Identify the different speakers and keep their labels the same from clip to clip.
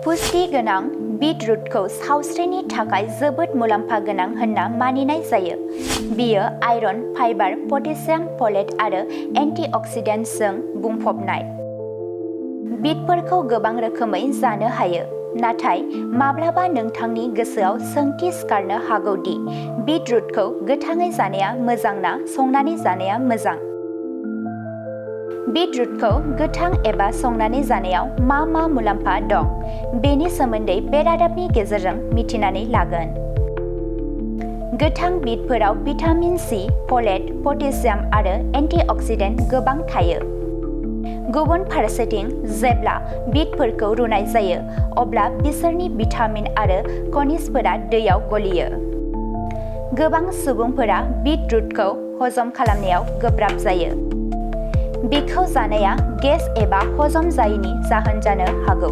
Speaker 1: पुष्टि गोनां बीटरुटखौ सावस्रिनि थाखाय जोबोद मुलाम्फा गोनां होनना मानिनाय जायो। बेयो आयरन, फाइबार, पटेसियाम, फलेट आरो एन्टिअक्सिडेन्ट्सजों बुंफबनाय। बीटफोरखौ गोबां रोखोमै जानो हायो, नाथाय माब्लाबा नोंथांनि गोसोआव सोंथि सिखारनो हागौ दि बीटरुटखौ गोथाङै जानाया मोजां ना संनानै जानाया मोजां। बीटरुटखौ गोथां एबा संनानै जानायाव मा मुलाम्फा दं, बेनि सोमोन्दै बे रादाबनि गेजेरजों मिथिनानै लागोन। गोथां बीटफोराव भिटामिन सि, फलेट, पटेसियाम आरो एन्टिअक्सिडेन्ट गोबां थायो। गुबुन फारसेथिं, जेब्ला बीटफोरखौ रुनाय जायो, अब्ला बिसोरनि भिटामिन आरो खनिजफोरा दैयाव गलियो। गोबां सुबुंफोरा बीटरुटखौ हजम खालामनायाव गोब्राब जायो। बेखौ जानाया गेस एबा हजम जायैनि जाहोन जानो हागौ।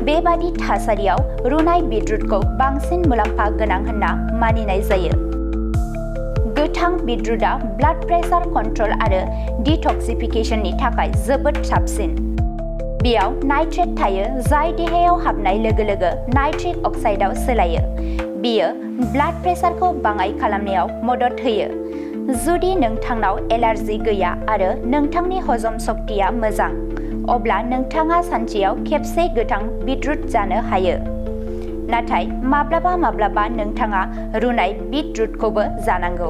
Speaker 1: बेबादि थासारियाव रुनाय बीटरुटखौ बांसिन मुलाम्फा गोनां होनना मानिनाय जायो। गोथां बीटरुटआ ब्लाड प्रेसार कन्ट्रल आरो डिटक्सिफिकेशननि थाखाय जोबोद साबसिन। बेयाव नाइट्रेट थायो जाय देहायाव हाबनाय लोगो लोगो नाइट्रिक अक्साइडआव सोलायो। बेयो ब्लाड प्रेसारखौ बाङाइ खालामनायाव मदद होयो। जुदि नोंथांनाव एलार्जि गैया आरो नोंथांनि हजम सक्तिया मोजां, अब्ला नोंथाङा सानसेयाव खेबसे गोथां बीटरुट जानो हायो। नाथाय माब्लाबा नोंथाङा रुनाय बीटरुटखौबो जानांगौ।